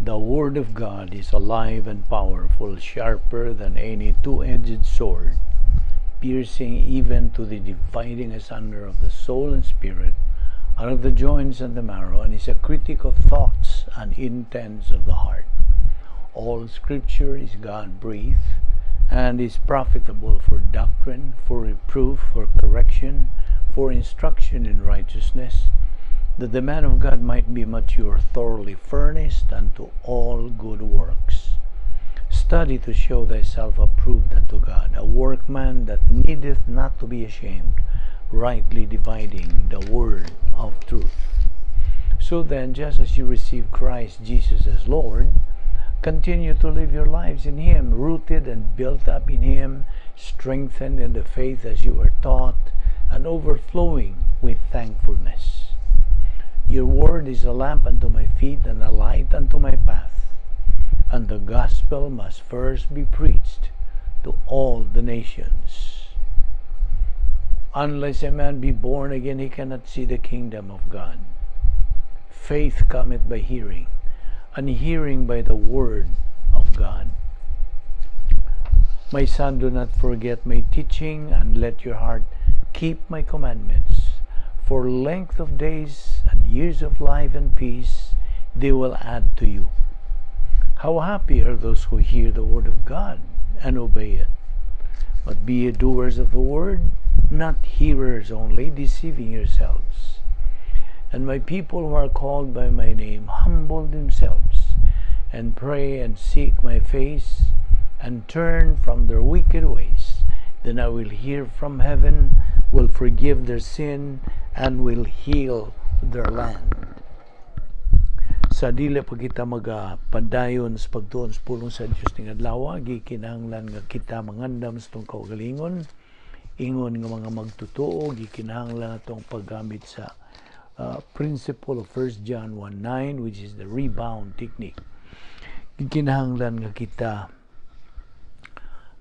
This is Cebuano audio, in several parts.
The Word of God is alive and powerful, sharper than any two-edged sword, piercing even to the dividing asunder of the soul and spirit, and of the joints and the marrow, and is a critic of thoughts and intents of the heart. All Scripture is God-breathed, and is profitable for doctrine, for reproof, for correction, for instruction in righteousness, that the man of God might be mature, thoroughly furnished unto all good works. Study to show thyself approved unto God, a workman that needeth not to be ashamed, rightly dividing the word of truth. So then, just as you receive Christ Jesus as Lord, continue to live your lives in Him, rooted and built up in Him, strengthened in the faith as you were taught, and overflowing with thankfulness. Your word is a lamp unto my feet and a light unto my path. And the gospel must first be preached to all the nations. Unless a man be born again, he cannot see the kingdom of God. Faith cometh by hearing, and hearing by the word of God. My son, do not forget my teaching, and let your heart keep my commandments. For length of days and years of life and peace they will add to you. How happy are those who hear the word of God and obey it. But be ye doers of the word, not hearers only, deceiving yourselves. And my people who are called by my name humble themselves, and pray and seek my face, and turn from their wicked ways. Then I will hear from heaven, will forgive their sin, and will heal their land. Sa dili pa kita magapadayon sa pagtuon sa pulong sa Dios ning adlaw, gikinahanglan nga kita mangandam sa atong kaugalingon ingon nga mga magtotoo. Gikinahanglan atong paggamit sa principle of 1 John 1:9, which is the rebound technique. Gikinahanglan nga kita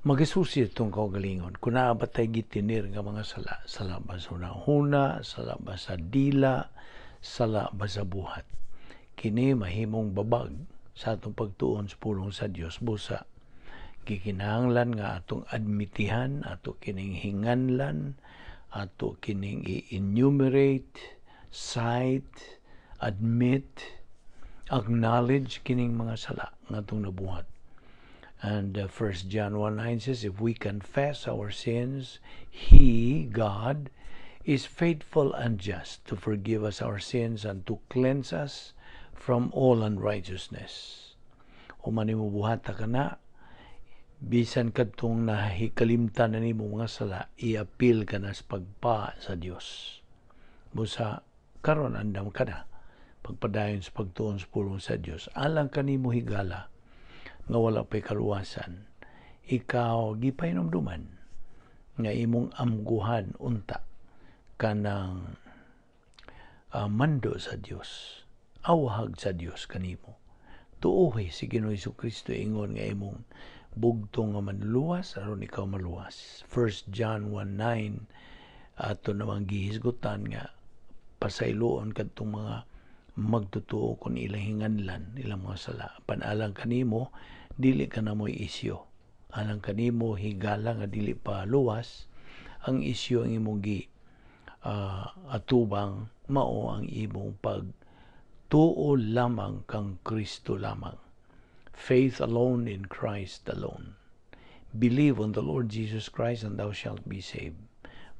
magasusi atong kaugalingon kung naa ba tay gitinir nga mga sala. Sala ba sa huna, sala ba sa dila, sala ba sa buhat? Kini mahimong babag sa atong pagtuon sa pulong sa Dios. Busa gikinahanglan nga atong admitihan, ato kining hinganlan, ato kining i-enumerate, cite, admit, acknowledge kining mga sala nga atong nabuhat. And 1 John 1:9 says, "If we confess our sins, He, God, is faithful and just to forgive us our sins and to cleanse us from all unrighteousness." Human nimo buhata kana, bisan kadtong nahikalimtan na nimo mga sala, i-appeal ka na sa pagpa sa Dios. Busa karon andam ka na pagpadayon sa pagtuon sa pulong sa Dios. Alang kanimo higala nga wala pa'y kaluwasan, ikaw gipahinumduman nga imong amguhan unta kanang mando sa Dios, awhag sa Dios kanimo. Tuohi si Ginoo Kristo ingon nga imong bugtong nga manluluwas aron ikaw maluwas. 1 John 1:9 ato namang gihisgutan nga pasayloon kadtong mga magtotoo kung ilang hinganlan ilang mga sala. Panalang kanimo dili ka na mo'y isyo. Alang kanimo higala nga dili pa luwas, ang isyo ang imong gi atubang mao ang imong pagtuo lamang kang Kristo lamang. Faith alone in Christ alone. Believe on the Lord Jesus Christ and thou shalt be saved.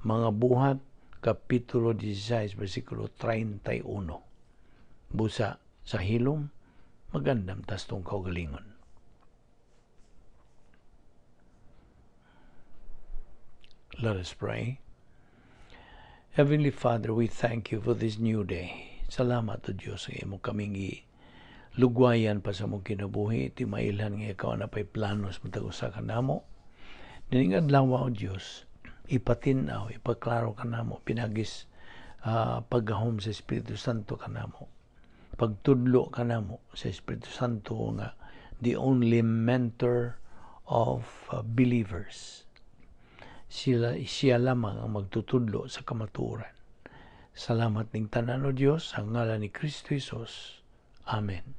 Mga Buhat, Kapitulo 16, versikulo 31. Busa sa hilom, magandam tas tong kaugalingon. Let us pray. Heavenly Father, we thank you for this new day. Salamat o Diyos nga imo kaming lugwayan pa sa mong kinabuhi. Ti mailhan nga ikaw na pa'y planos matag usa ka namo. Nining adlaw o Diyos, ipatin-aw, ipaklaro ka namo, pinagis paggahom sa Espiritu Santo ka namo. Pagtudlo ka namo sa Espiritu Santo nga the only mentor of believers. Siya lamang ang magtutudlo sa kamatuoran. Salamat ning tanan o Dios, sa ngalan ni Kristo Jesus. Amen.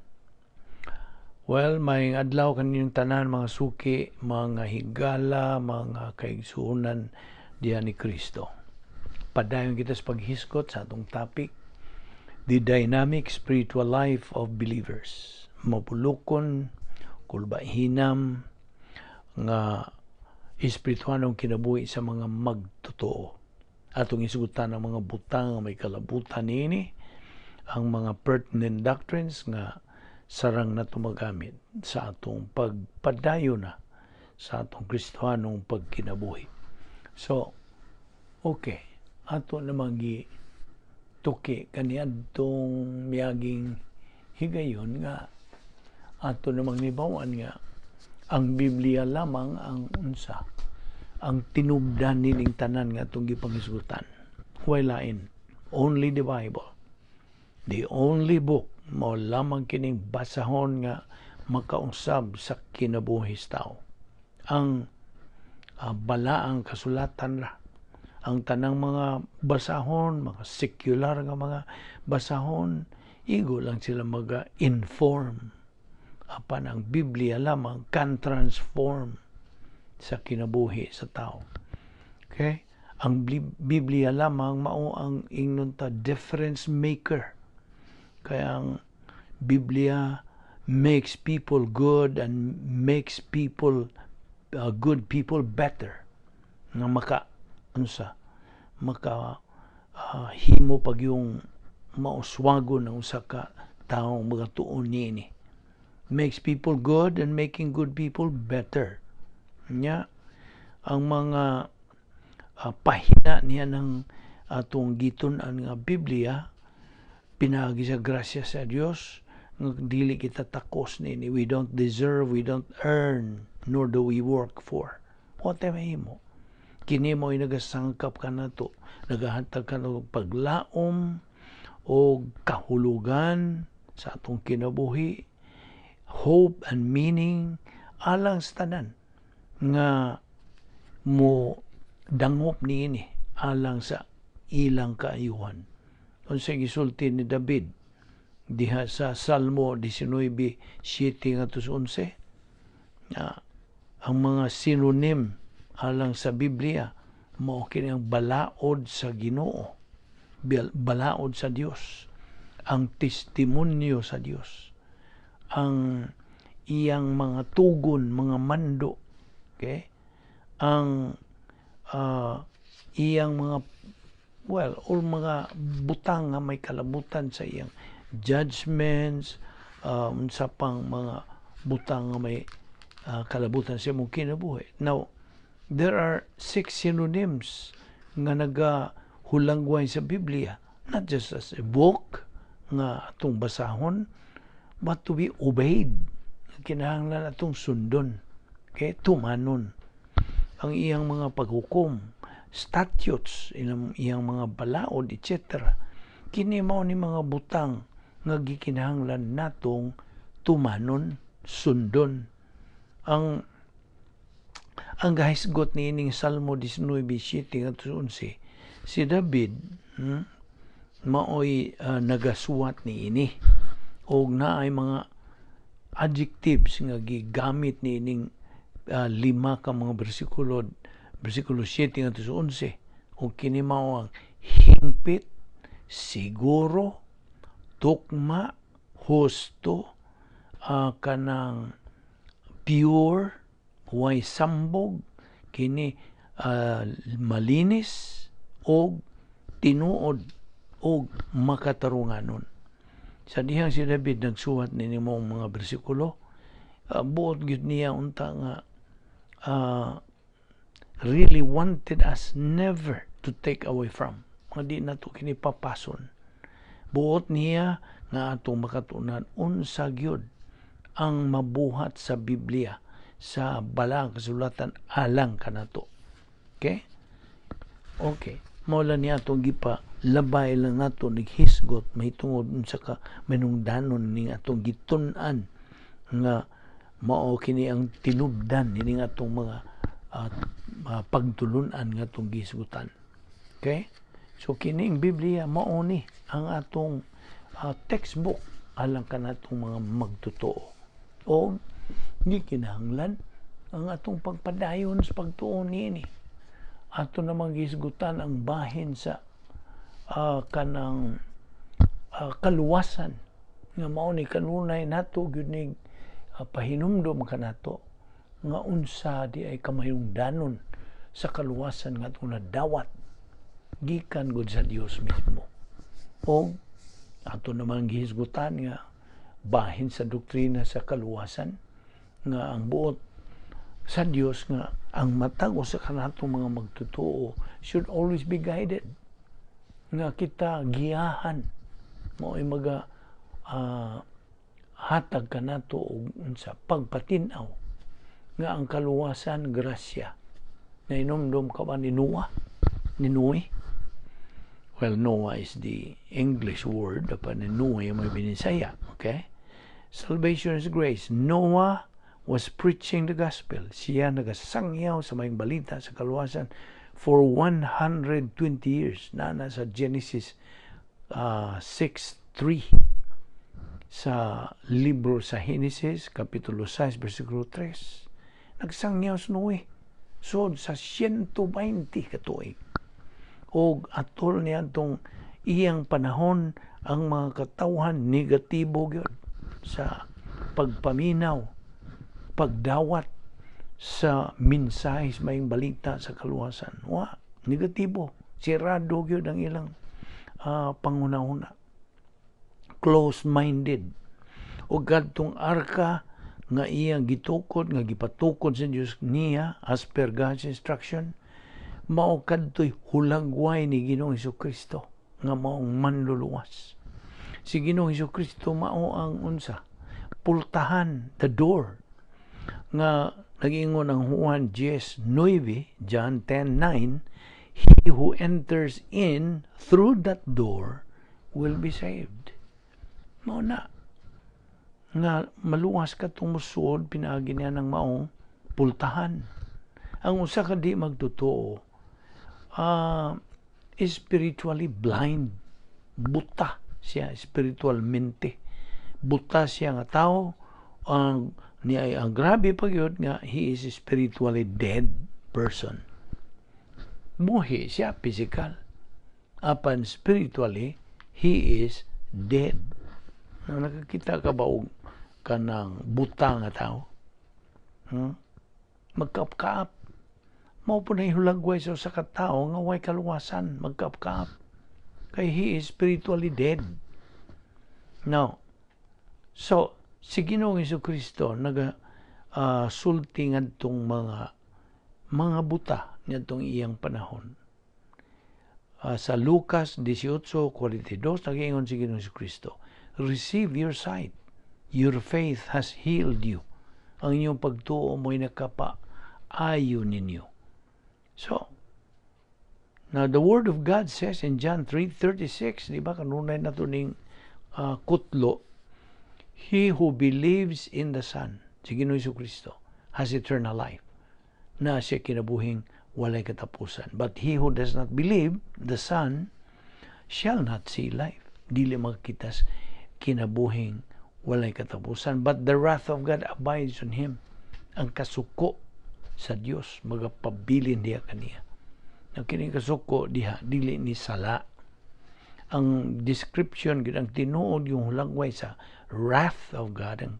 Well, maayong adlaw kaninyong tanan, mga suki, mga higala, mga kaigsuonan diha ni Kristo. Padayon kita sa paghisgot sa atong topic, The Dynamic Spiritual Life of Believers. Mabulukon, kulbahinam, nga espirituanong kinabuhi sa mga magtotoo. Atong isugutan ang mga butang nga may kalabutan niini, ang mga pertinent doctrines nga sarang nato magamit sa atong pagpadayon na sa atong Kristohanong pagkinabuhi. So, okay, ato namang gi tuki kaniadtong miaging higayon nga ato namang nibawan nga ang Biblia lamang ang unsa ang tinubdan nining tanan nga atong gipanghisgutan. Way lain. Only the Bible. The only book mao lamang kining basahon nga makausab sa kinabuhi sa tao. Ang balaang kasulatan ra. Ang tanang mga basahon, mga secular nga mga basahon, igo lang sila maga-inform. Apan ang Biblia lamang can transform sa kinabuhi sa tao. Okay? Ang Biblia lamang mao ang, ingnon ta, difference maker. Kaya ang Biblia makes people good and makes people good people better. Nga maka unsa maka himo pag yung mauswagon ng usa ka taong magatuon niini. Makes people good and making good people better. Nya ang mga pahina niya ng atong gitun-an nga Biblia, pinaagi sa grasya sa Dios nga dili kita takos niini. We don't deserve, we don't earn, nor do we work for. What mahimo? Kini mo ay nagasangkap kanato, nagahatag kanato paglaom o kahulugan sa atong kinabuhi, hope and meaning alang sa tanan nga mo dangop niini alang sa ilang kaayuhan. Unsa gisulti ni David diha sa Salmo 19:7 ngadto sa 11? Nga ang mga synonym alang sa Biblia mao kini ang balaod sa Ginoo, balaod sa Dios, ang testimonyo sa Dios, ang iyang mga tugon, mga mando, okay? Ang iyang mga, well, or mga butang nga may kalabutan sa iyang judgments, sa pang mga butang nga may kalabutan sa imong kinabuhi. Now, there are six synonyms nga nagahulangway sa Biblia, not just as a book nga atong basahon, but to be obeyed. Kinahanglan atong sundon. Okay? Tumanon. Ang iyang mga paghukom, statutes, iyang mga balaod, etc. Kini mao ni mga butang nga gikinahanglan natong tumanon, sundon. Ang gahisgot ni ining Salmo 19:7 ngadto 11, si David maoy nagasuwat ni ini og naay mga adjectives nga gigamit ni ining lima ka mga bersikulo, bersikulo 7 ngadto sa 11, ug kini mao ang hingpit, siguro, tukma, husto, kanang pure, way sambog, kini malinis og tinuod og makatarunganon. Sa dihang si David nagsuwat nini mao mga bersikulo, buot gyud niya unta nga really wanted us never to take away from. Nga di nato kini papason. Buot niya nga atong makatunan unsa gyud ang mabuhat sa Biblia, sa balaang kasulatan alang kanato. Okay? Okay. Mao lang niya atong gipa labay lang nato naghisgot mahitungod unsa ka manungdanon ning atong gitun-an nga mao kini ang tinubdan nining atong mga pagtulun-an nga atong gihisgutan. Okay? So kining Biblia mao ni ang atong textbook alang kanatong mga magtotoo. O gikinahanglan ang atong pagpadayon sa pagtuo niini. Ato namang gihisgutan ang bahin sa kanang kaluwasan nga mao ni kanunay nato gyud ning pahinumdom kanato nga unsa di ay kamahinungdanon sa kaluwasan nga atong nadawat gikan gud sa Dios mismo. O ato namang gihisgutan nga bahin sa doktrina sa kaluwasan nga ang buot sa Dios nga ang matag usa kanatong mga magtotoo should always be guided, nga kita giyahan, mao ay maga hatag kanato og unsa, pagpatin-aw nga ang kaluwasan grasya. Nahinumdom ka ba ni Noah? Ni Noe? Well, Noah is the English word, apan ni Noe may Binisaya, okay? Salvation is grace. Noah was preaching the gospel. Siya nagasangyaw sa maayong balita sa kaluwasan for 120 years. Nana sa Genesis 6:3, sa libro sa Genesis, Kapitulo 6, versikulo 3. Nagsangyaw si Noe. So, sa 120 ka tuig. Og atol niya itong iyang panahon, ang mga katawhan negatibo gyud sa pagpaminaw, pagdawat sa mensahe sa maayong balita sa kaluwasan. Wa, negatibo. Sirado gyud ang ilang panghuna-huna. Close-minded. O kadtong arka nga iyang gitukod, nga gipatukod sa Dios niya as per God's instruction, mao kadto'y hulagway ni Ginoong Kristo nga maong manluluwas. Si Ginoong Kristo mao ang unsa? Pultahan, the door. Nga nagingon ang Juan 10:9, John 10:9, "He who enters in through that door will be saved." Mao na nga maluwas ka tumusuod pinaagi niya ng maong pultahan. Ang usa ka di magtotoo spiritually blind. Buta siya spiritualmente. Buta siya nga tao. Ang ni ay ang grabe pa gyud nga he is spiritually dead person. Buhi siya physical. Apan spiritually, he is dead. Now, nakakita ka ba og kanang buta nga tao? Magkaap-kaap. Mao po na hulagway sa usa ka tawo nga way kaluwasan, magkaap-kaap. Kay he is spiritually dead. Now, so, si Ginoong Kristo naga sulti ngadtong mga buta ngadtong iyang panahon. Sa Lucas 18:42 nagingon si Ginoong Kristo, "Receive your sight. Your faith has healed you." Ang inyong pagtuo mo'y nakapaayo ninyo. So, now the Word of God says in John 3:36, di ba, kanunay na to ning kutlo, "He who believes in the Son," si Ginoong Kristo, "has eternal life." Na siya kinabuhing walay katapusan. "But he who does not believe the Son shall not see life." Dili magkitas kinabuhing walay katapusan. "But the wrath of God abides on him." Ang kasuko sa Dios magapabilin diha kaniya. Ang kining kasuko diha dili ni sala. Ang description gid, ang tinuod yung hulagway sa wrath of God, ang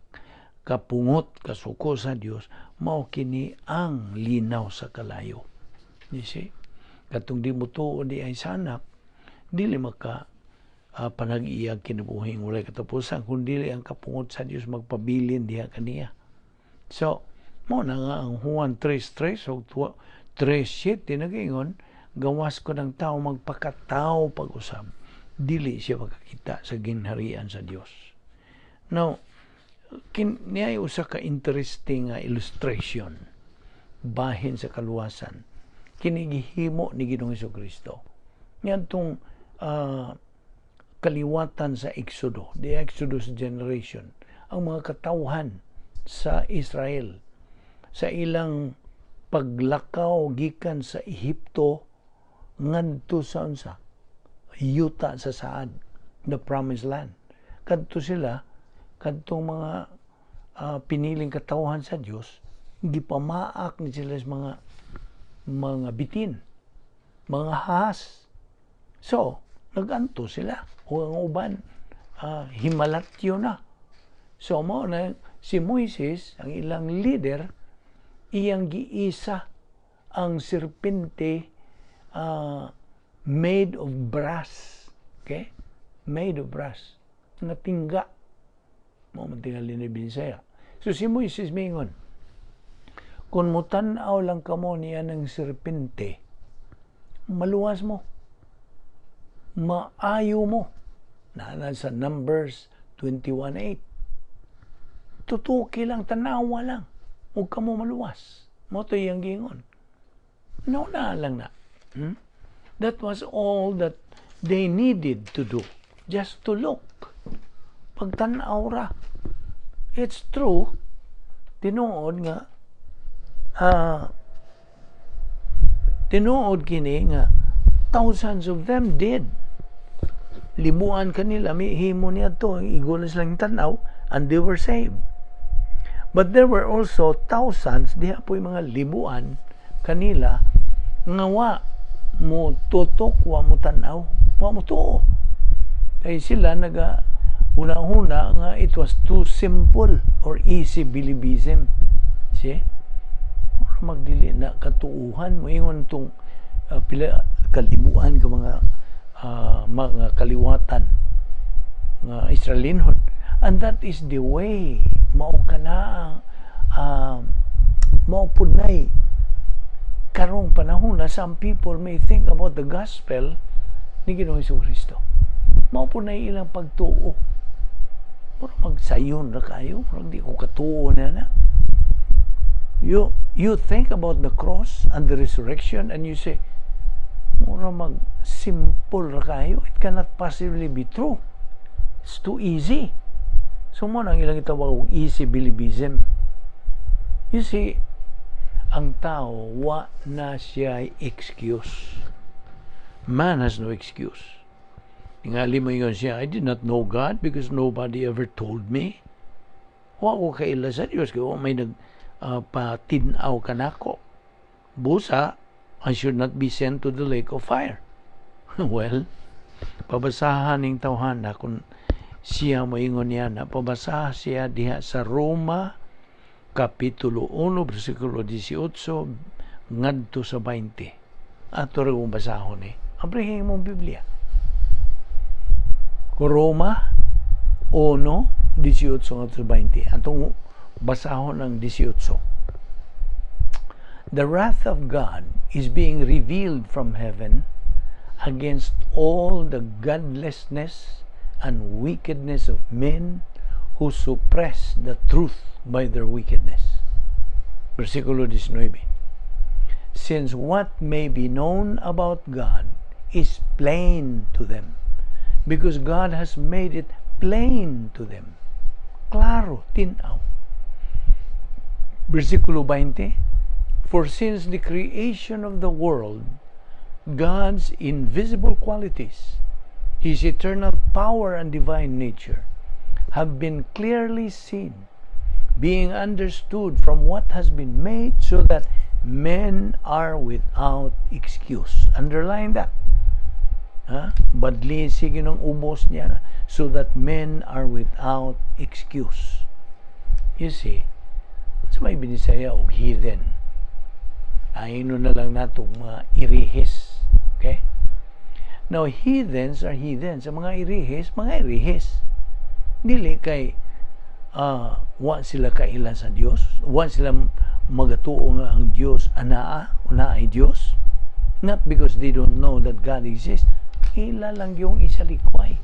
kapungot, kasuko sa Dios, mao kini ang linaw sa kalayo. You see? Katong di mo tuo di ay sa Anak, dili maka panag-iyag kinabuhing walay katapusan, kun dili ang kapungot sa Dios magpabilin diha kaniya. So, mo na nga ang Juan 3.3 o 3.7 nagingon, gawas ko ng tao magpakatao pag-usab, dili siya makakita sa ginharian sa Dios. Now, niya ay usa ka interesting nga illustration bahin sa kaluwasan. Kini gihimo ni Ginoong Kristo. Niadtong kaliwatan sa Exodo, the Exodus generation, ang mga katawhan sa Israel sa ilang paglakaw gikan sa Ehipto ngadto sa unsa, yuta sa saad, the promised land. Kadto sila kadtong mga piniling katawhan sa Dios, gipamaak ni sila sa mga bitin, mga ahas. So, naganto sila. O ang uban, himalatyo na. So, mao na si Moises, ang ilang leader, iyang giisa ang serpente made of brass. Okay? Made of brass. Nga tingga. Mao man tingali ni Binisaya. So si Moises mingon, "Kung mutan-aw lang kamo niya ng serpente, maluwas mo. Maayo mo." Naa sa Numbers 21:8. Tutuki lang, tanawa lang. Ug kamo maluwas. Mao to iyang giingon. No na lang na. That was all that they needed to do. Just to look. Pagtanaw ra. It's true. Tinuod nga tinuod kini nga thousands of them did. Libuan kanila, mihimo niya to, igo na silang tanaw, and they were saved. But there were also thousands, diha po yung mga libuan kanila, nga wa mo tutok, wa mo tanaw, wa mo tuo. Kay sila naga una-una nga it was too simple or easy believism. See? Magdili na katuuhan mo ingon tong pila kalibuan ka mga kaliwatan nga Israelinhon. And that is the way mao kana mao pud nay karong panahon na some people may think about the gospel ni Ginoong Kristo. Mao pud nay ilang pagtuo. Mura magsayon ra kayo, murag di ko katuo na na. You think about the cross and the resurrection and you say, "Mura mag simple ra kayo. It cannot possibly be true. It's too easy." So mao nang ilang itawag og easy believism. You see, ang tao, wa na siya excuse. Man has no excuse. Tingali mo ingon siya, "I did not know God because nobody ever told me. Wa ko kaila sa Diyos kay wa may nag patin-aw kanako. Busa, I should not be sent to the lake of fire." Well, pabasahan ning tawhana kung siya moingon niya na pabasaha siya diha sa Roma Kapitulo 1 bersikulo 18 ngadto sa 20. Ato ra kong basahon eh. Abrihin mong Biblia. Roma 1, 18 ngadto sa 20. Atong basahon ang 18. The wrath of God is being revealed from heaven against all the godlessness and wickedness of men who suppress the truth by their wickedness. Versikulo 19. Since what may be known about God is plain to them, because God has made it plain to them. Klaro, tinaw. Versikulo 20. For since the creation of the world, God's invisible qualities, His eternal power and divine nature, have been clearly seen, being understood from what has been made, so that men are without excuse. Underline that. Ha? Badli sige ng ubos niya, so that men are without excuse. You see, sa may Binisaya og heathen. Ayun na lang nato mga irihes. Okay? Now, heathens are heathens. Ang mga irihes, mga irihes. Dili kay wa sila kaila sa Dios, wa sila magatuo nga ang Dios anaa, o naay Dios. Not because they don't know that God exists. Ila lang yung isalikway.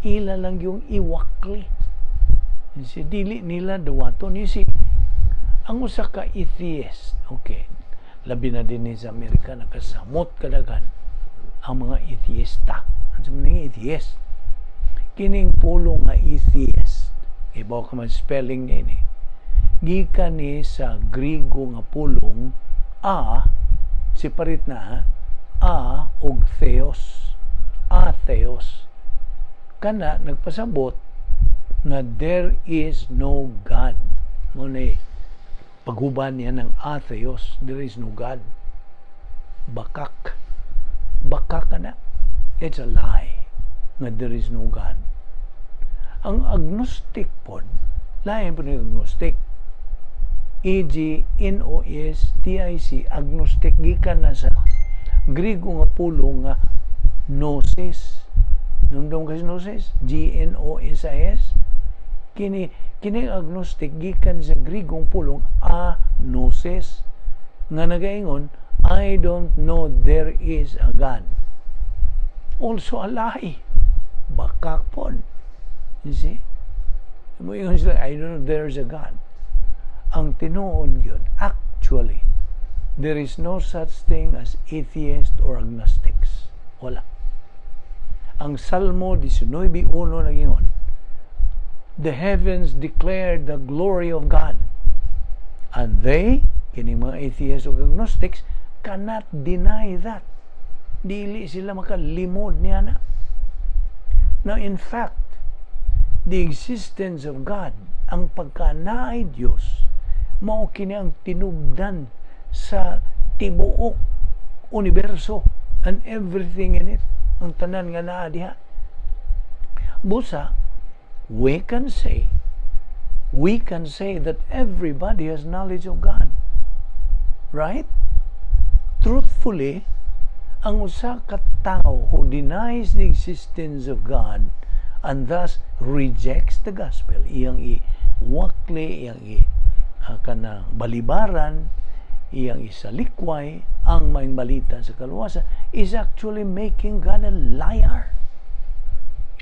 Ila lang yung iwakli. You see, dili nila duwaton. You see, ang usa ka atheist, okay, labi na din sa Amerika, nakasamot kadaghan ang mga atheista. Ano sa mga atheist? Kining pulong nga atheist, ibaw ka man spelling niya ini, gikan ni sa Grigo nga pulong a, separate na a og theos. Atheos. Kana nagpasabot Nga there is no God. Mao ni paghuban niya ng atheos, there is no God. Bakak. Bakak ka na. It's a lie nga there is no God. Ang agnostic pod, lain po ni agnostic. Agnostic, agnostic, gikan na sa Grigo nga pulong nga gnosis. Numdum kasi gnosis? Gnosis. Kini agnostic gikan sa Grigong pulong agnosis nga nagaingon, "I don't know there is a God." Also a lie. Bakak pod. You see? Moingon sila, "I don't know there is a God." Ang tinuod yun, actually, there is no such thing as atheist or agnostics. Wala. Ang Salmo 19.1 nagingon, "The heavens declare the glory of God." And they, kini mga atheists or agnostics, cannot deny that. Dili sila makalimod niya na. Now, in fact, the existence of God, ang pagkanaay Dios, mao kini ang tinubdan sa tibuok universo and everything in it. Ang tanan nga naa diha. Busa, we can say that everybody has knowledge of God. Right? Truthfully, ang usa ka tawo who denies the existence of God and thus rejects the gospel, iyang i-wakli, iyang i kanang balibaran, iyang isalikway ang maayong balita sa kaluwasan, is actually making God a liar.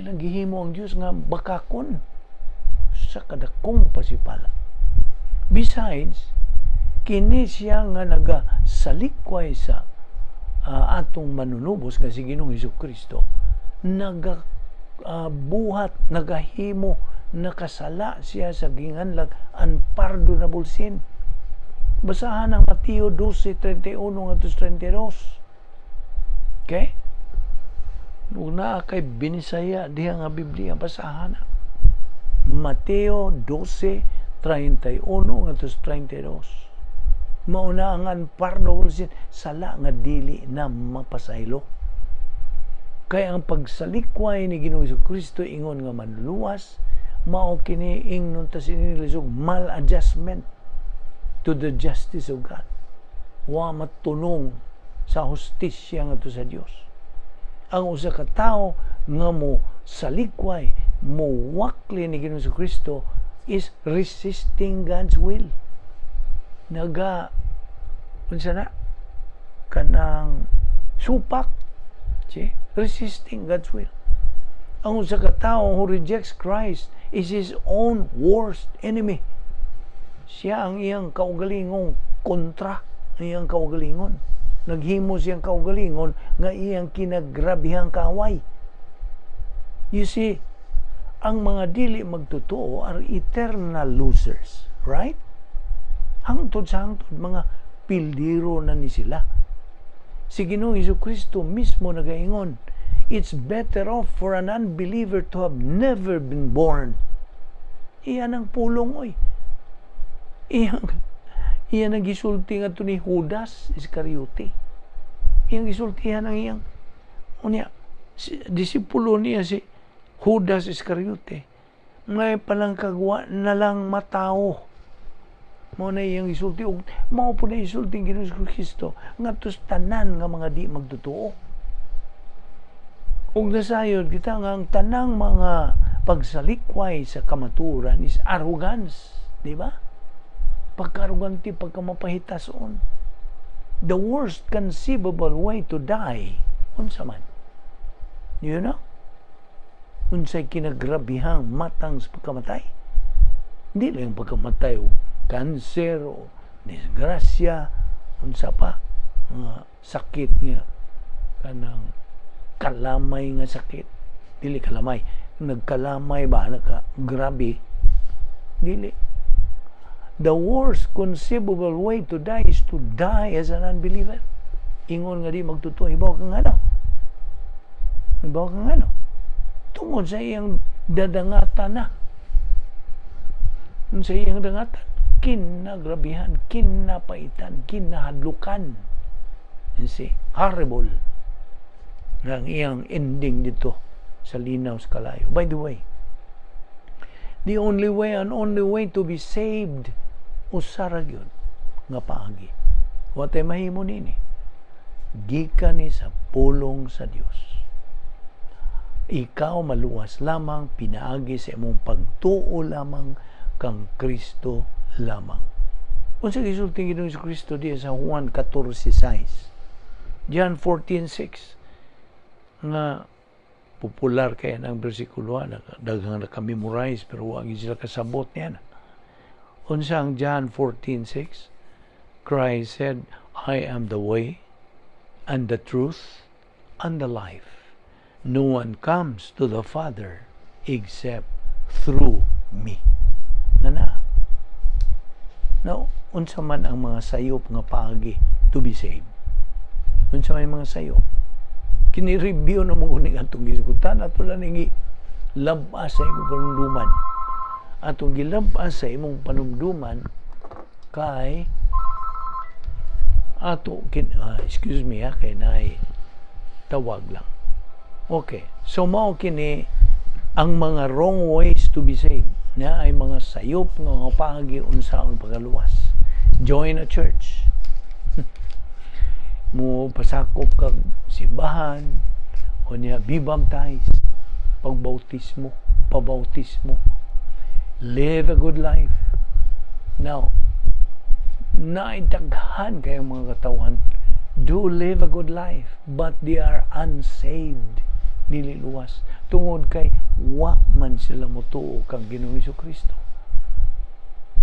Ilang gihimo ang Diyos nga bakakon sa kadakong pasipala. Besides, kini siya nga nagasalikway sa atong manunubos nga si Ginoong Hesus Kristo, naga buhat, nagahimo, nakasala siya sa ginganlag unpardonable sin. Basahan ang Mateo 12:31 ngadto 32. Okay? Ug naa kay Binisaya diha nga Biblia, basahan na. Mateo 12:31 ngadto 32. Mao na ang unpardonable sin, sala nga dili na mapasaylo. Kay ang pagsalikway ni Ginoong Kristo ingon nga manluluwas, mao kini ingnon ta sa English og maladjustment to the justice of God. Wa matunong sa hustisya ngadto sa Dios. Ang usa ka tawo nga mo salikway, mo wakli ni Ginoong Kristo is resisting God's will. Naga unsa na kanang supak, see? Resisting God's will. Ang usa ka tawo who rejects Christ is his own worst enemy. Siya ang iyang kaugalingong kontra, ang iyang kaugalingon. Naghimo siyang kaugalingon nga iyang kinagrabihang kaaway. You see, ang mga dili magtotoo are eternal losers, right? Hangtod sa hangtod, mga pildiro na ni sila. Si Ginoong Kristo mismo nagaingon, "It's better off for an unbeliever to have never been born." Iyan ang pulong, oy. Iyan ang gisulti nga ni Judas Iscariote. Iyang gisultihan ang iyang unya si, disipulo niya si Judas Iscariote. Ngay palang kagwa na lang matao. Mao na iyang gisulti ug mao po na isulti ang Ginoong Kristo ngadto sa tanan nga mga di magtotoo. Ug nasayod kita nga ang tanang mga pagsalikway sa kamaturan is arrogance, di ba? Pagka-arrogante, pagka-mapahitason. The worst conceivable way to die, unsa man? You know? Unsay kinagrabihang matang sa pagkamatay? Hindi lang pagkamatay o cancer o disgrasya, unsa pa, mga sakit nga kanang kalamay nga sakit. Dili kalamay, nagkalamay ba, nagka grabe, dili. The worst conceivable way to die is to die as an unbeliever. Ingon nga di magtotoo, ibaw kang ano? Ibaw kang ano? Tungod sa iyang dadangatan na. Unsa iyang dangatan? Kinagrabihan, kinapaitan, kinahadlukan. You see? Horrible ang iyang ending dito sa linaw sa kalayo. By the way, the only way and only way to be saved, usa ra gyud nga paagi. Wa tay mahimo nini. Gikan ni sa pulong sa Dios. Ikaw maluwas lamang pinaagi sa imong pagtuo lamang kang Kristo lamang. Unsa gisulti ni Kristo diya sa Juan 14:6? John 14:6 nga popular kay ang bersikulo, daghang naka-memorize pero wa gyud sila kasabot niya. Unsa ang John 14:6? Christ said, "I am the way and the truth and the life. No one comes to the Father except through me." Nana. Now, unsa man ang mga sayop nga paagi to be saved? Unsa may mga sayop? Kini-review na mo ni atong gisgutan, ato lang ning labas sa imong panumduman. Atong gilabas sa imong panumduman kay ato kin excuse me ha, kay naay tawag lang. Okay. So mao kini ang mga wrong ways to be saved. Na ay mga sayop nga mga paagi unsaon pagaluwas. Join a church. Mo pasakop kag simbahan o niya, be baptized, pagbautismo, pabautismo. Live a good life. Now, naidaghan kayong mga katawhan do live a good life, but they are unsaved, dili luwas tungod kay wa man sila motuo kang Ginoong Kristo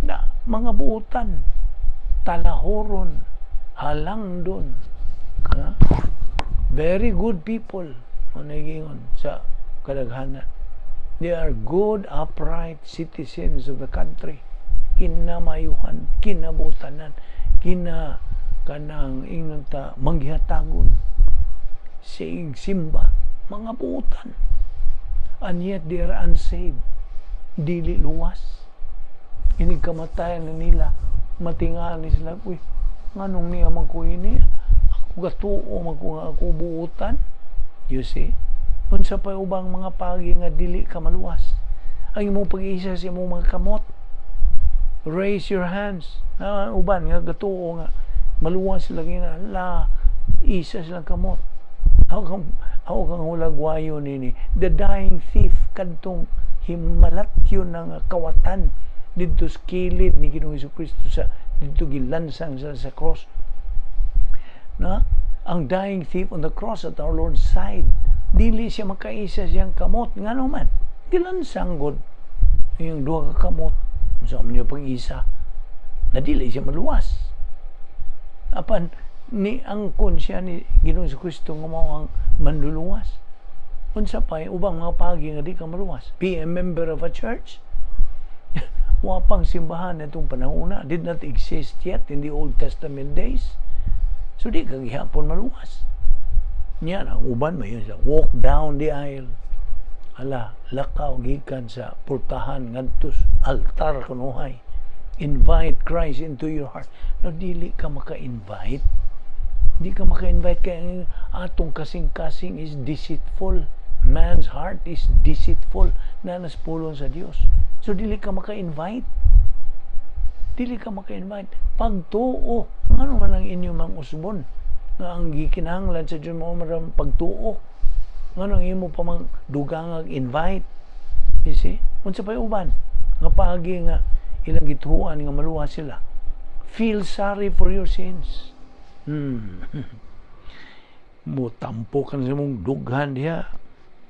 na mga buutan, talahoron, halangdon, ha? Very good people ang nagingon sa kadaghanan. They are good, upright citizens of the country. Kinamayuhan, kinabutanan, kina kanang ingnon ta manggihatagon, siig simba, mga buutan. And yet they are unsaved, dili luwas. Inig kamatayan na nila, matingali sila, "Uy, nganong niya man ko ini? Ako gatuo man ko nga ako buutan." You see? Unsa pa ubang mga pagi nga dili ka maluwas? Ang imong pag-isa sa imong mga kamot. Raise your hands. Na uban nga gatuo nga maluwas sila, gina la isa silang kamot. Ako kang hulagwayo nini. The dying thief, kadtong himalatyo ng kawatan didto sa kilid ni Ginoong Kristo sa didto gilansang sa cross. Na ang dying thief on the cross at our Lord's side, dili siya makaisa siyang kamot. Ngano man gilansang god yung duha ka kamot sa niya pag-isa na dili siya maluwas, apan ni angkon siya ni Ginoong Kristo nga mao ang manluluwas. Unsa pa ubang mga pagi nga di ka maluwas? Be a member of a church. Wa pang simbahan itong panahon na, did not exist yet in the Old Testament days. So di ka gihapon maluwas. Niya ang uban mayon siya walk down the aisle. Hala, lakaw gikan sa portahan ngadto altar kunuhay. Invite Christ into your heart. No, dili ka maka-invite. Di ka maka-invite kay atong kasing-kasing is deceitful. Man's heart is deceitful na naspulon sa Dios. So dili ka maka-invite. Dili ka maka-invite. Pagtuo, ngano man ang inyong mang usbon nga ang gikinahanglan sa Dios mao man pagtuo? Ngano ang imo pa mang dugangag invite? You see? Unsa pa uban nga paagi nga ilang gituan nga maluwas sila? Feel sorry for your sins. Mo tampo ka sa mong dughan diha.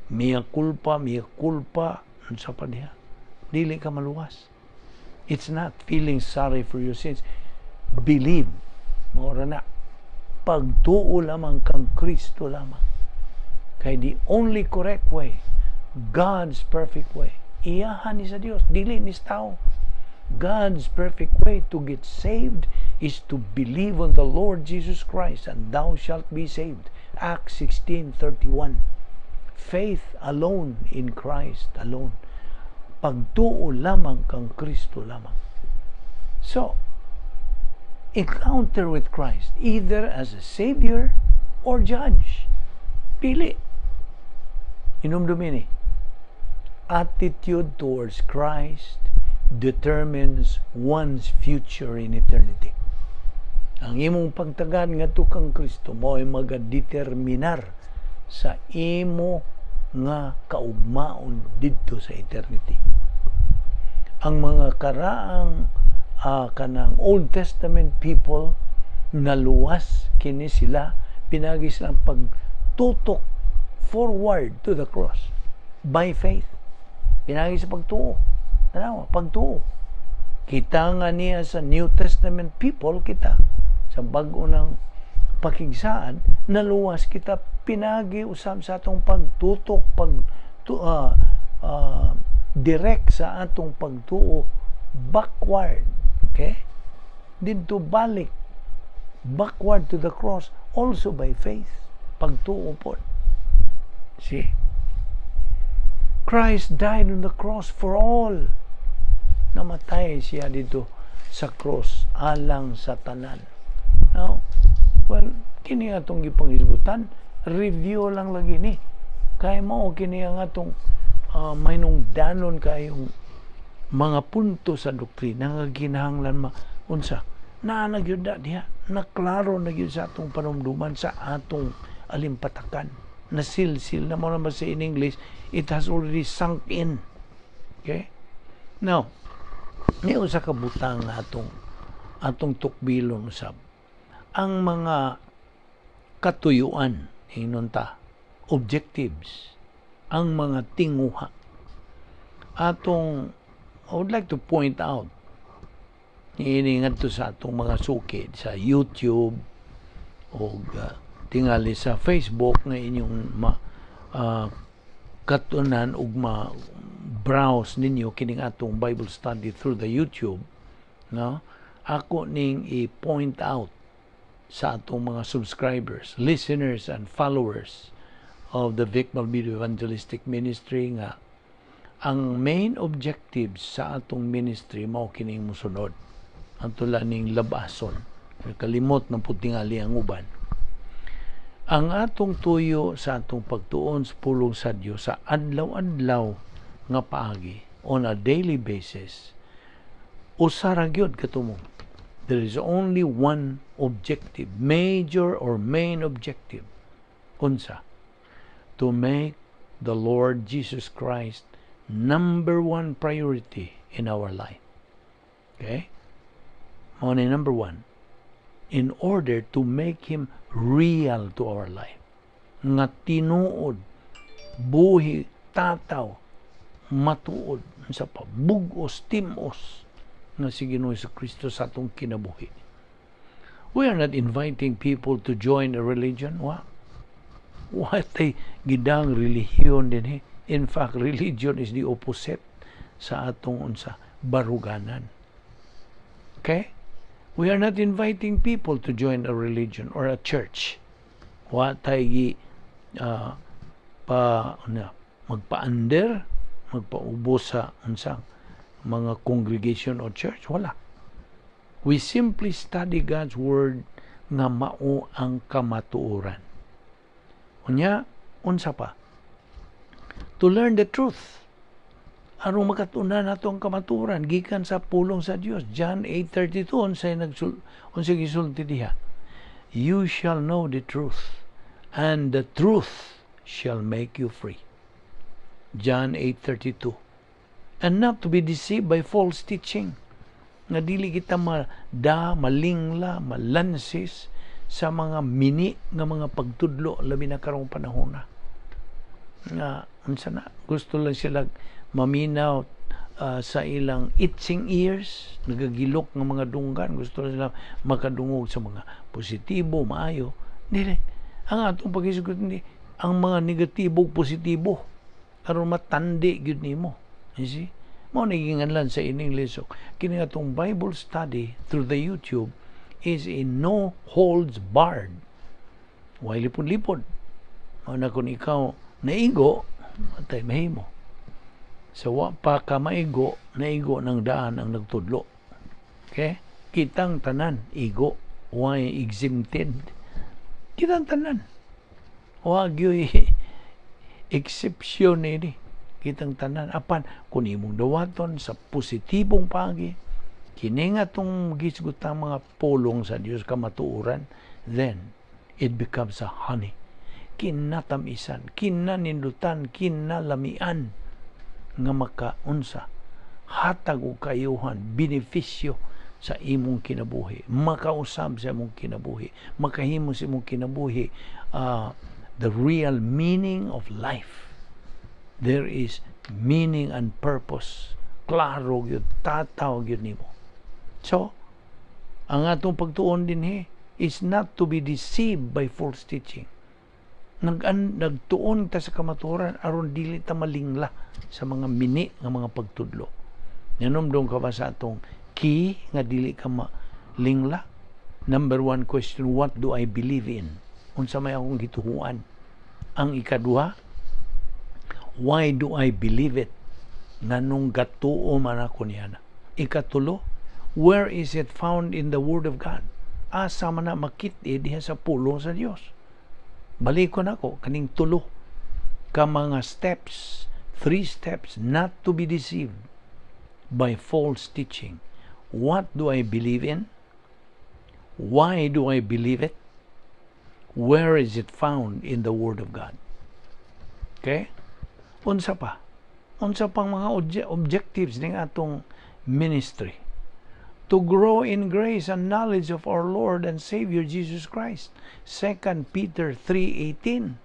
Mea culpa, mea culpa. Unsa pa diha? Dili ka maluwas. It's not feeling sorry for your sins. Believe. Mao na. Pagtuo lamang kang Kristo lamang. Kay the only correct way, God's perfect way, iyahan ni sa Dios, dili ni sa tao. God's perfect way to get saved is to believe on the Lord Jesus Christ and thou shalt be saved. Acts 16:31. Faith alone in Christ alone. Pagtuo lamang kang Kristo lamang. So, encounter with Christ, either as a Savior or Judge. Pili. Hinumdumi ni. Attitude towards Christ determines one's future in eternity. Ang imong pagtagad ngadto kang Kristo mo ay magadeterminar sa imo nga kaugmaon didto sa eternity. Ang mga karaang kanang Old Testament people, naluwas kini sila pinagi silang pagtutok forward to the cross by faith. Pinagi sa pagtuo. Tanawa, pagtuo. Kita nga niya sa New Testament people, kita sa bag-o ng pakigsaad, naluwas kita pinagi usab sa atong pagtutok, pag direct sa atong pagtuo backward. Okay? Didto balik backward to the cross also by faith. Pagtuo po. See? Christ died on the cross for all. Namatay siya didto sa cross alang sa tanan. Now, well, kini atong gipanghisgutan, review lang lagi ni. Kay mao kini ang atong mahinungdanon kayong mga punto sa doktrina nga ginahanglan ma unsa naa na gyud na diha, naklaro na gyud sa atong panumduman, sa atong alimpatakan, nasilsil na mo naman. Sa in English, it has already sunk in. Okay, now may usa ka butang nga atong atong tukbilon usab, ang mga katuyuan, ingnon ta objectives, ang mga tinguha atong. I would like to point out niini ngadto sa atong mga suki sa YouTube o tingali sa Facebook nga inyong ma katunan ug ma browse ninyo kining atong Bible study through the YouTube, no? Ako ning i-point out sa atong mga subscribers, listeners and followers of the Vic Malvido Evangelistic Ministry nga ang main objectives sa atong ministry mao kining musunod. Ato lang ning labason. Kalimot ng putingali ang uban. Ang atong tuyo sa atong pagtuon sa pulong sa Dios sa adlaw-adlaw nga paagi, on a daily basis, usa ra gyud katumong. There is only one objective, major or main objective. Unsa? To make the Lord Jesus Christ number one priority in our life. Okay? Mao ni number one. In order to make Him real to our life. Nga tinuod, buhi, tataw, matuod, sa pa, bugos, timos, nga si Ginoo Kristo sa atong kinabuhi. We are not inviting people to join a religion. Wa. Wa tay gidang relihiyon din eh. In fact, religion is the opposite sa atong unsa, baruganan. Okay? We are not inviting people to join a religion or a church. Wa tay gi pa ano, magpa-under, magpaubos sa unsang mga congregation or church. Wala. We simply study God's Word nga mao ang kamatuoran. Unya, unsa pa? To learn the truth. Aron makatunan nato ang kamatuoran gikan sa pulong sa Dios. John 8:32, unsay gisulti diha? "You shall know the truth, and the truth shall make you free." John 8:32. And not to be deceived by false teaching. Nga dili kita mada, malingla, malansis sa mga mini nga mga pagtudlo, labi na karong panahon na. Nga unsa na, gusto lang sila maminaw sa ilang itching ears, nagagilok ng mga dunggan, gusto lang sila makadungog sa mga positibo, maayo. Dili. Ang atong paghisgot, hindi ang mga negatibo positibo aron matandi gyud nimo. You see? Mao ni giinganlan sa in English. So, kini atong Bible study through the YouTube is a no holds barred. Way lipod-lipod. Mao na kung ikaw naigo, atay mahimo. Sa wa pa ka maigo, naigo ng daan ang nagtudlo. Okay? Kitang tanan, igo. Why exempted? Kitang tanan. Wa gyoy exception ini. Kitang tanan. Apan, kung imong dawaton sa positibong paagi, kini nga tong gisgutang mga pulong sa Dios kamatuoran, then it becomes a honey. Kinatamisan, kinanindutan, kinalamian nga makaunsa, hatag og kayuhan, benepisyo sa imong kinabuhi, makausab sa imong kinabuhi, makahimo sa imong kinabuhi the real meaning of life. There is meaning and purpose. Klaro gyud, tataw gyud nimo. So, ang atong pagtuon dinhi is not to be deceived by false teaching. Nagtuon ta sa kamatuoran aron dili ta malingla sa mga mini nga mga pagtudlo. Nanomdong ka ba sa atong key nga dili ka malingla? Number one question, what do I believe in? Unsa may akong gituhuan? Ang ikaduha, why do I believe it? Nganong gatuo man ako niya na? Ikatulo, where is it found in the Word of God? Asa man na makit-i diha sa pulong sa Dios? Balikon ako kaning tulo ka mga steps, three steps not to be deceived by false teaching. What do I believe in? Why do I believe it? Where is it found in the Word of God? Okay? Unsa pa? Unsa pang mga objectives ning atong ministry? To grow in grace and knowledge of our Lord and Savior Jesus Christ. 2 Peter 3:18.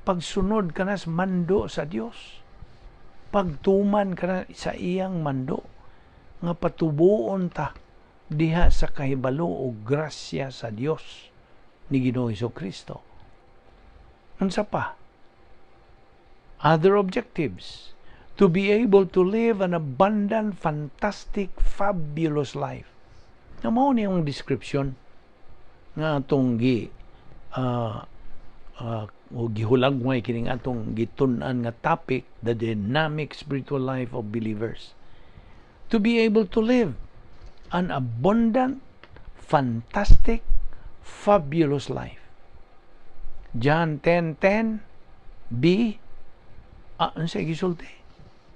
Pagsunod ka na sa mando sa Dios. Pagtuman ka na sa iyang mando nga patubuon ta diha sa kahibalo o grasya sa Dios ni Ginoong Kristo. Unsa pa? Other objectives: to be able to live an abundant, fantastic, fabulous life. Na mao ni ang description nga atong gi o gihulagway kining atong gitun-an nga topic, the dynamic spiritual life of believers. To be able to live an abundant, fantastic, fabulous life. John 10:10 B, unsa gisulti?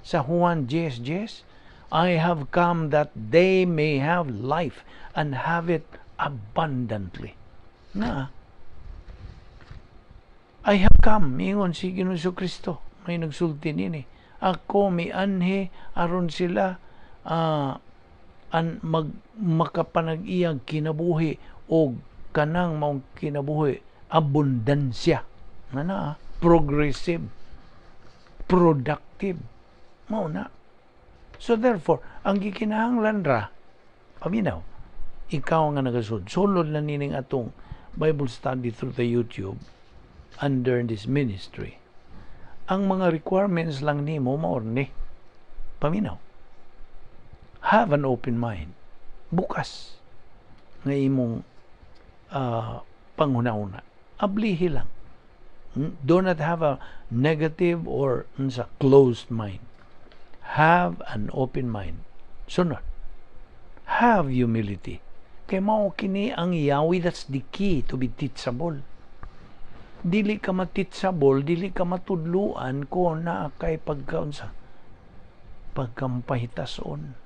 Sa Juan 10:10, "I have come that they may have life and have it abundantly." Na, "I have come," ingon si Ginoong Kristo, may nagsulti nini. "Ako mianhi aron sila an mag makapanag-iyag kinabuhi og kanang maong kinabuhi abundansya." Nga na, progressive, productive. Mao na. So therefore, ang gikinahanglan ra, paminaw, ikaw nga nagasulod. Sulod na nining atong Bible study through the YouTube under this ministry. Ang mga requirements lang nimo mao ni. Paminaw. Have an open mind. Bukas nga imong panghuna-huna. Ablihi lang. Do not have a negative or unsa, closed mind. Have an open mind. Sunod. Have humility. Kay mao kini ang yawi, that's the key to be teachable. Dili ka ma-teachable, dili ka matudluan kung naa kay pagkaunsa, pagkampahitason.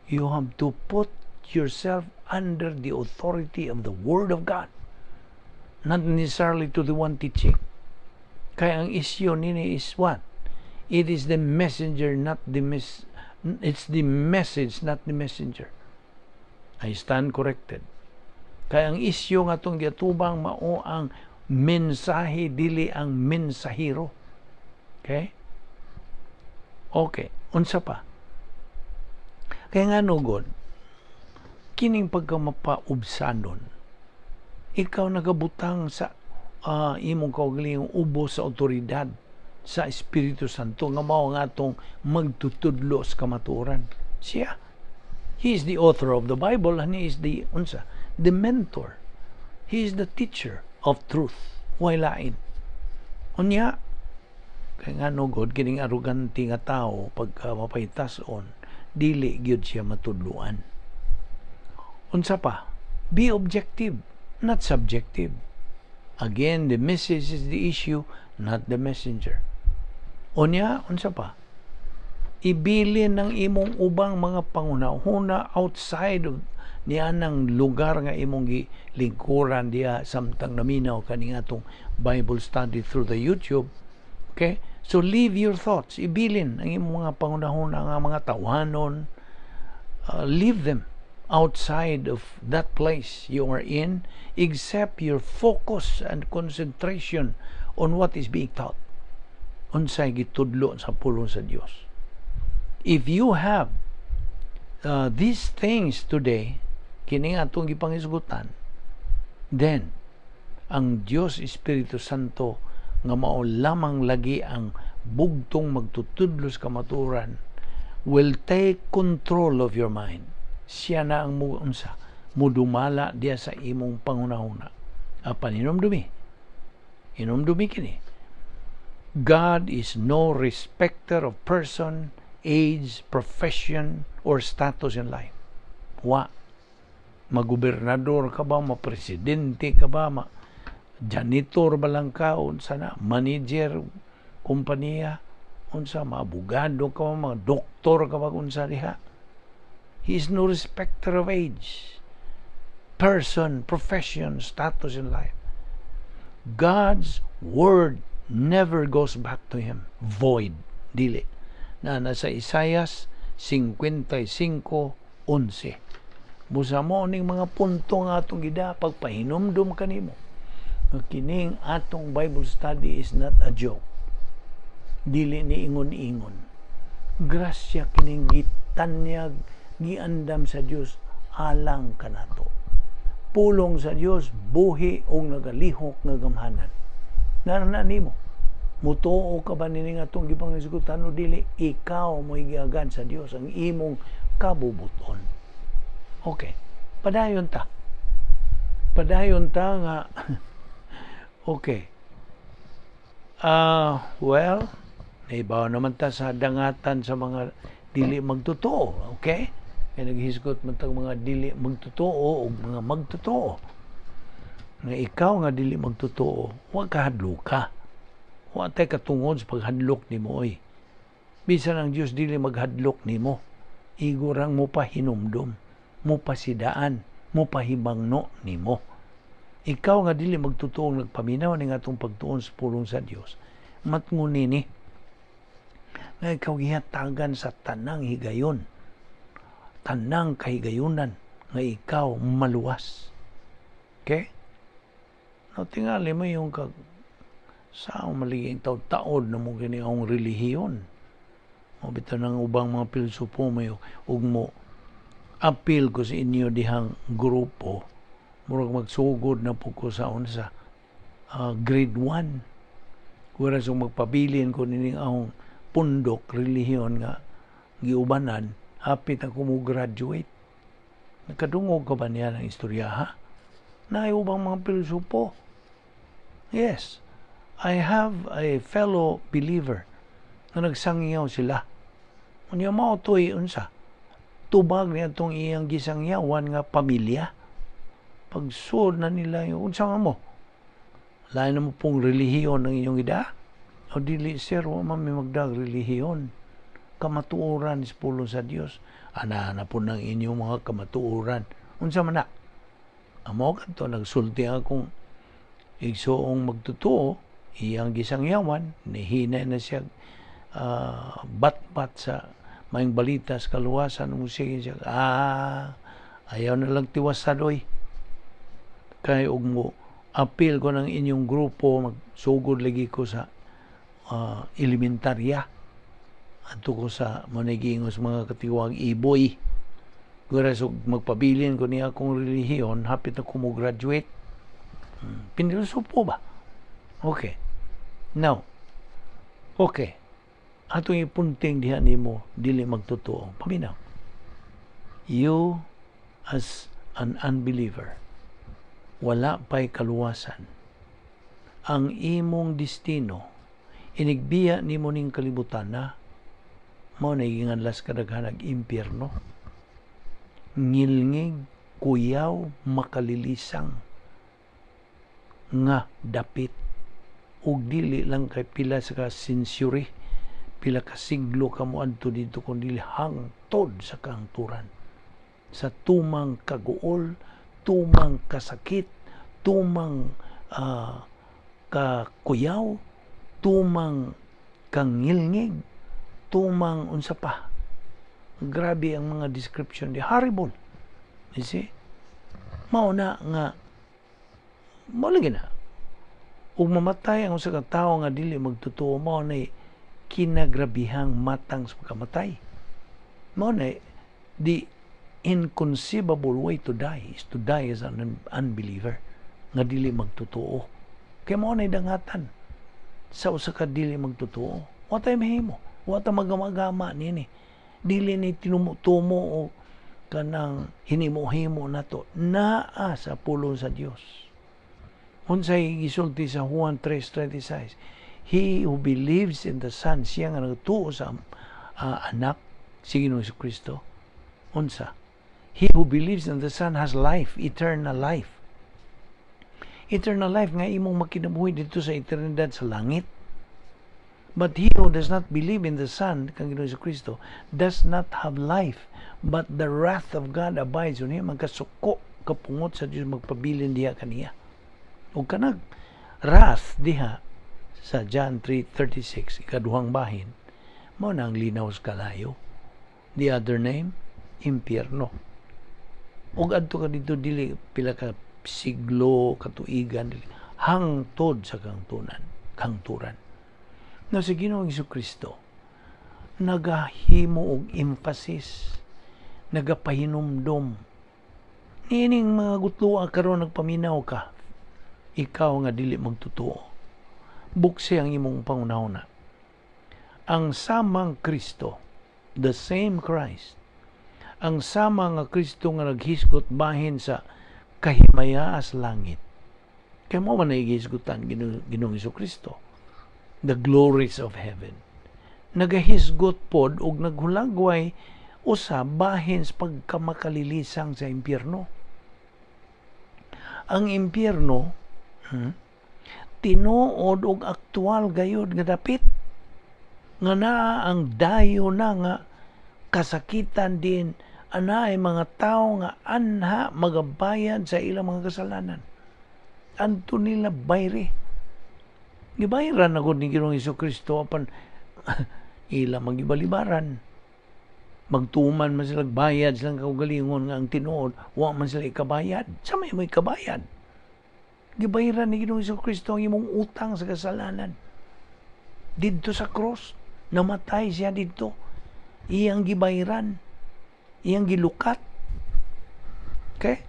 You have to put yourself under the authority of the Word of God. Not necessarily to the one teaching. Kaya ang issue nini is what? It is the messenger, not the mes it's the message, not the messenger. I stand corrected. Kaya ang issue nga atong giatubang mao ang mensahe, dili ang mensahero. Okay? Okay, unsa pa? Kaya nga no God, kining pagkamapaubsanon, ikaw nagabutang sa imong kaugalingong ubos sa otoridad sa Espiritu Santo nga mao nga atong magtutudlo sa kamatuoran. Siya. He is the author of the Bible and he is the unsa, the mentor. He is the teacher of truth. Way lain. Unya, Kay ngano gud kining arugante nga tawo, pagka mapaytas-on, dili gyud siya matudluan. Unsa pa? Be objective, not subjective. Again, the message is the issue, not the messenger. Unya, unsa pa? Ibilin ng imong ubang mga panghuna-huna outside of nianang lugar nga imong gilingkuran diha samtang naminaw kaning atong Bible study through the YouTube. Okay? So leave your thoughts. Ibilin ang imong mga panghuna-huna nga mga tawhanon. Leave them outside of that place you are in, except your focus and concentration on what is being taught. Unsay gitudlo sa pulong sa Dios. If you have these things today, kini atong gipanghisgutan, then ang Dios Espiritu Santo nga mao lamang lagi ang bugtong magtutudlo sa kamatuoran will take control of your mind. Siya na ang mo unsa, mudumala diya sa imong panghunahuna. Apan hinumdumi. Hinumdumi kini. God is no respecter of person, age, profession, or status in life. Wa. Magobernador ka ba, mapresidente ka ba, ma janitor ba lang ka, unsa na, manager, kompanya, unsa, maabogado ka ba, mga doktor ka ba, unsa diha. He is no respecter of age, person, profession, status in life. God's word never goes back to him void. Dili. Na nasa Isaias 55:11. Busa mo ning mga punto nga atong gida pagpahinumdum kanimo nga kining atong Bible study is not a joke. Dili ni ingon-ingon. Grasya kining gitanyag, giandam sa Dios alang kanato. Pulong sa Dios buhi ug nagalihok nga gamhanan. Naa nimo. Mutuo ka ba nining atong gipanghisgutan o dili, ikaw mo'y giagad sa Dios ang imong kabubuton. Okay. Padayon ta. Padayon ta nga okay. Well, naibaw naman ta sa dangatan sa mga dili magtotoo, okay? Kaya naghisgot man tag mga dili magtotoo o mga magtotoo. Nga ikaw nga dili magtotoo, wa ka hadloka. Wa tay katungod sa paghadlok nimo oy. Bisan ang Dios dili maghadlok nimo. Igo rang mo pa hinumdum, mo pasidaan, mo pahimangno nimo. Ikaw nga dili magtotoo, nagpaminaw ning atong pagtuon sa pulong sa Dios. Matnguni ni nga ikaw gihatagan sa tanang higayon, tanang kahigayunan nga ikaw maluwas. Okay? No, tingali mo yung kag sa maliging taod-taod na mo kini ang relihiyon. Mo bitaw ng ubang mga pilosopo may ug mo apil ko sa inyo dihang grupo, murag magsugod na po ko sa unsa, grade 1. Whereas kung magpabilin ko nining akong pundok relihiyon nga giubanan, hapit ako mo graduate. Nakadungog ka ba niya ng istorya, ha? Naay ubang mga pilosopo. Yes, I have a fellow believer na nagsangyaw sila. Unya mao to'y unsa? Tubag niya itong iyang gisangyawan nga pamilya. Pagsuod na nila yung unsa nga mo? Lain na mo pong relihiyon ng inyong ida? O dili, sir, wa man mi magdag relihiyon. Kamatuoran is pulong sa Dios. Ana na po ng inyong mga kamatuoran. Unsa man na? Amo kadto nagsulti akong igsuong magtotoo, iyang gisangyawan, nihina na siya bat-bat sa maayong balita sa kaluwasan mo sige siya, ayaw na lang tiwasan oy. Kay og mo apil ko ng inyong grupo, magsugod lagi ko sa elementarya. Adto ko sa manigingos mga katiwag iboy. Whereas og magpabilin ko niya akong relihiyon, hapit na ko mo graduate. Pinilosopo ba? Okay. Now, okay. Atong ipunting diha nimo dili magtotoo. Paminaw. You as an unbeliever, wala pa'y kaluwasan. Ang imong destino, Inigbiya nimo ning kalibutan na, mao na ginganlas kadaghan ag impyerno. Ngilngig, kuyaw, makalilisang nga dapit, ug dili lang kay pila sa ka century, pila ka siglo ka moadto didto, kun dili hangtod sa kahangturan, sa tumang kaguol, tumang kasakit, tumang kakuyaw, tumang kangilngig, tumang unsa pa. Grabe ang mga description di, horrible, you see? Mao na nga mao lagi na ug mamatay ang usa ka tawo nga dili magtotoo, mao na kinagrabihang matang sa pagkamatay. Mao na the inconceivable way to die is to die as an unbeliever, nga dili magtotoo, kay mao na dangatan sa usa ka dili magtotoo. Wa tay mahimo, wa ta magamagama nini, dili ni tinumo-tumo o kanang hinimo-himo nato. Naa sa pulong sa Dios. Unsay gisulti sa Juan 3:36? He who believes in the Son, siya nga nagtuo sa anak, si Ginoong Kristo, unsa? He who believes in the Son has life, eternal life. Eternal life nga imong makinabuhi dito sa eternidad sa langit. But he who does not believe in the Son, kang Ginoong Kristo, does not have life, but the wrath of God abides on him. Ang kasuko, kapungot sa Dios magpabilin diha kaniya. Ug kanag wrath diha sa John 3:36, ikaduhang bahin, mao na ang linaw sa kalayo. The other name, impyerno. Ug adto ka dito dili pila ka siglo, katuigan, dili, hangtod sa kangtunan, kangturan. Na si Ginoong Kristo nagahimo og emphasis, nagapahinumdom niining mga gutloa karon. Nagpaminaw ka, ikaw nga dili magtotoo, buksi ang imong pangunahuna. Ang samang Kristo, the same Christ, ang sama nga Kristo nga naghisgot bahin sa kahimayaas langit, kay mao man gihisgutan Ginoong Kristo, the glories of heaven, nagahisgot pod og naghulagway usa bahin sa pagkamakalilisan sa impyerno. Ang impyerno, tinuod og aktual gayud nga dapit nga naa ang dayo na nga kasakitan din anay mga tao nga anha magabayad sa ilang mga kasalanan. Adto nila bayri. Gibayaran na gud ni Ginoong Kristo, apan ila magibalibaran. Magtuman man sila, bayad silang kaugalingon nga ang tinuod, wa man sila ikabayad. Sa may mo ikabayad. Gibayaran ni Ginoong Kristo ang imong utang sa kasalanan. Didto sa cross, namatay siya didto. Iyang gibayaran. Iyang gilukat. Okay?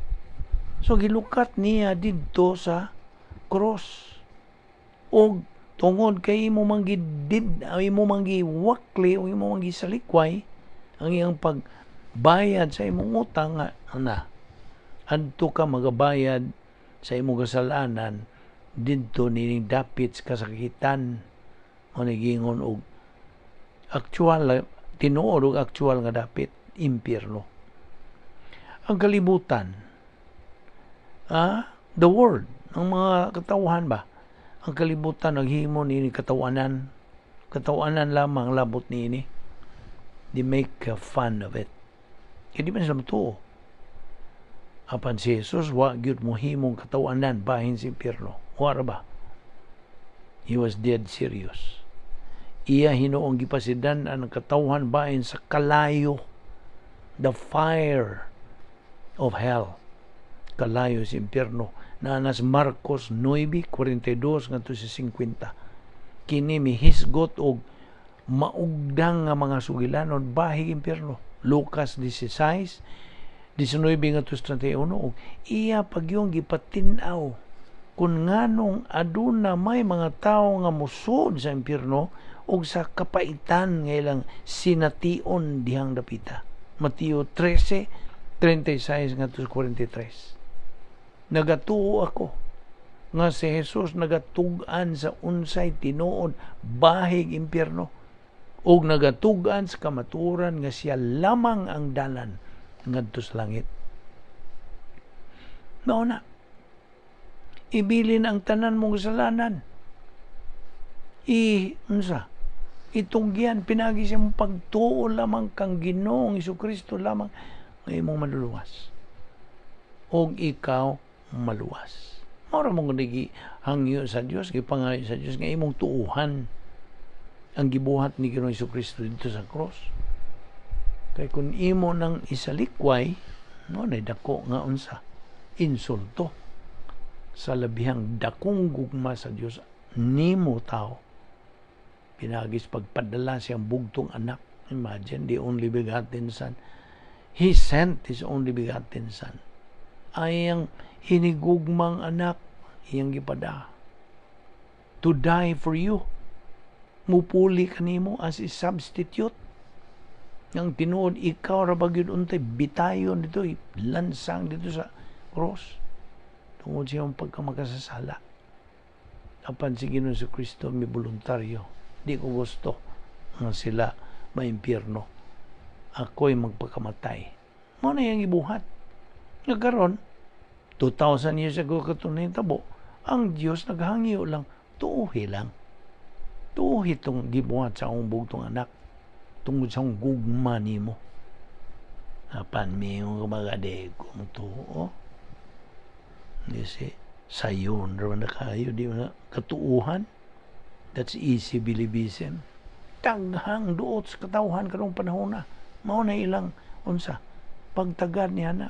So gilukat niya didto sa cross. Og tungod kay imo mang gidid, imo mang giwakli o imo mang gisalikway ang iyang pagbayad sa imong utang nga na adto ka magabayad sa imong kasalanan didto nining dapit sa kasakitan o nagingon og actual, tinuod og actual nga dapit, impyerno. Ang kalibutan, the world, ang mga katawhan ba, ang kalibutan naghimo niini katawanan. Katawanan lamang labot niini. They make fun of it. Kaya di man sila matuo. Apan si Jesus, wa gyud mohimong katawanan bahin sa impyerno. Wa ra ba? He was dead serious. Iya hinuong gipasidan ang katawhan bahin sa kalayo, the fire of hell, kalayo sa impyerno na nas Marcos 9:42 ngadto sa 50. Kini mihisgot og maugdang nga mga sugilanon bahig impyerno. Lucas 16:19 ngadto sa 31, og iya pagyong gipatin-aw kung nganong aduna may mga tawo nga musod sa impyerno ug sa kapaitan nga ilang sination dihang dapita. Mateo 13:36 ngadto sa 43. Nagatuo ako Nga si Jesus nagatug-an sa unsay tinuod bahig impyerno ug nagatug-an sa kamatuoran nga siya lamang ang dalan ngadto sa langit. Mao na. Ibilin ang tanan mong kasalanan. I unsa? Itunggian pinagi sa imong pagtuo lamang kang Ginoong Kristo lamang nga imong maluluwas. Og ikaw maluwas. Mao ra mong hangyo sa Dios, gipangayo sa Dios nga imong tuuhan ang gibuhat ni Ginoong Kristo dito sa cross. Kay kung imo nang isalikway, no na dako nga unsa, insulto sa labihang dakong gugma sa Dios nimo tao. Pinagis pagpadala siyang bugtong anak. Imagine, the only begotten Son. He sent His only begotten Son. Ay ang hinigugmang anak iyang gipada to die for you. Mupuli kanimo as a substitute. Ang tinuod, ikaw ra ba gyud untay bitayon dito, lansang dito sa cross tungod siyang pagkamakasasala. Apan si Ginoong Kristo mi voluntaryo. Di ko gusto nga sila maimpyerno. Ako'y magpakamatay. Mao na iyang ibuhat. Nga karon, 2,000 years ago kato nahitabo, ang Dios naghangyo lang, tuuhi lang. Tuuhi itong gibuhat sa akong bugtong anak tungod sa akong gugma nimo. Apan miingon ka mga di ko motuo. You see, sayon ra man na kayo, di na katuuhan. That's easy believism. Daghang duot sa katawhan karong panahon na. Mao na ilang unsa pagtagad niya na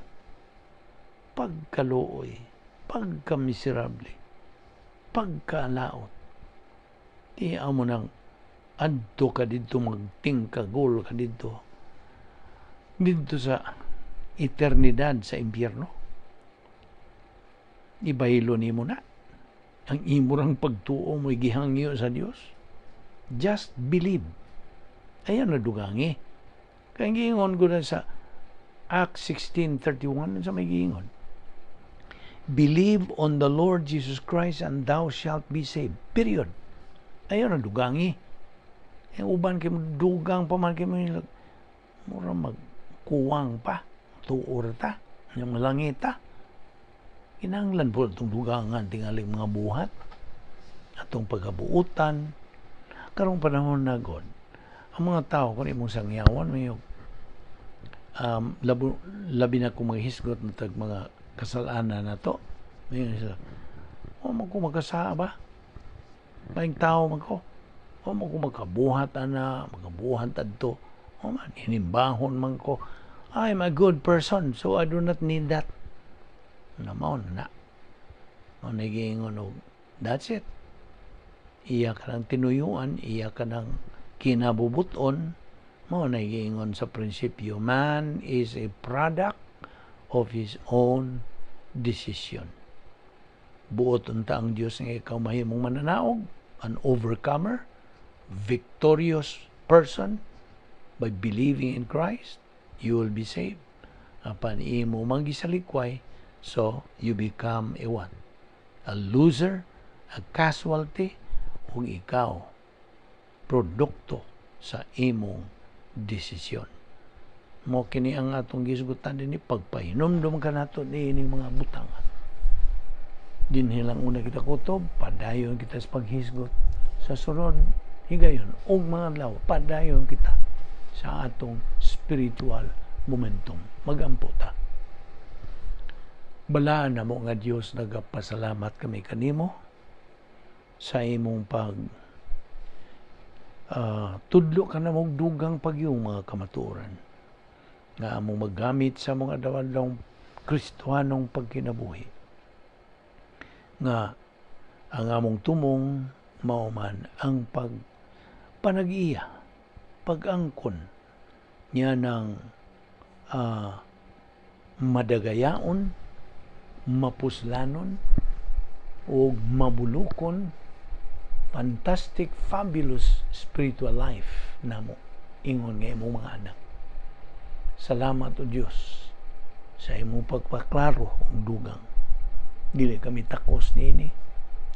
pagkaluoy, pagkamiserable, pagkalaot. Di amo nang adto ka didto, magtingkagol ka didto sa eternidad sa impyerno. Ibaylo nimo na. Ang imong pagtuo mo'y gihangyo sa Dios. Just believe. Ayan na dugangi. Kaya giingon ko na sa Acts 16:31, sa may giingon. "Believe on the Lord Jesus Christ and thou shalt be saved." Period. Ayaw na dugangi. Ang uban kay dugang pa man kay mura magkuwang pa. Tuor ta. Yung langit ta. Kinahanglan po itong dugangan tingaling mga buhat. Atong pagkabuutan. Karong panahon na God, ang mga tao kung imong sangyawan may labi na kung maghisgot na tag mga kasalanan na to. May sila, "O mo ko magkasaa ba? Maing tao man ko. O mo ko magkabuhat ana, magkabuhat adto. O man, hinimbahon man ko. I'm a good person, so I do not need that." Na mao na na. Mao na giingon og that's it. Iya ka ng tinuyuan, iya ka ng kinabubuton, mao na giingon sa prinsipyo, man is a product of his own decision. Buot unta ang Dios nga ikaw mahimong mananaog, an overcomer, victorious person by believing in Christ, you will be saved. Apan imo man gisalikway, so you become a what? A loser, a casualty, ug ikaw produkto sa imong desisyon. Mo kini ang atong gisgutan dinhi, pagpahinumdum ka nato niining mga butang. Dinhi lang una kita kutob, padayon kita sa paghisgot sa sunod higayon ug mga adlaw, padayon kita sa atong spiritual momentum. Magampo ta. Balaan namo nga Dios, nagapasalamat kami kanimo sa imong pag tudlo ka na mong dugang pagyong mga kamatuoran nga among maggamit sa mga adlaw Kristohanong pagkinabuhi nga ang among tumong mao man ang pag panag-iya, pag-angkon niya ng madagayaon, mapuslanon o mabulukon, fantastic, fabulous spiritual life namo ingon nga imong mga anak. Salamat, O Dios, sa imong pagpaklaro og dugang. Dili kami takos niini.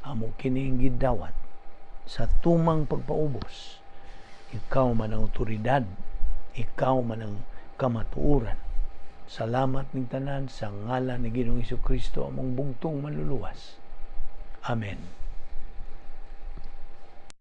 Amo kining gidawat sa tumang pagpaubos. Ikaw man ang otoridad, ikaw man ang kamatuoran. Salamat ning tanan sa ngalan ni Ginoong Kristo, among bugtong Manluluwas. Amen.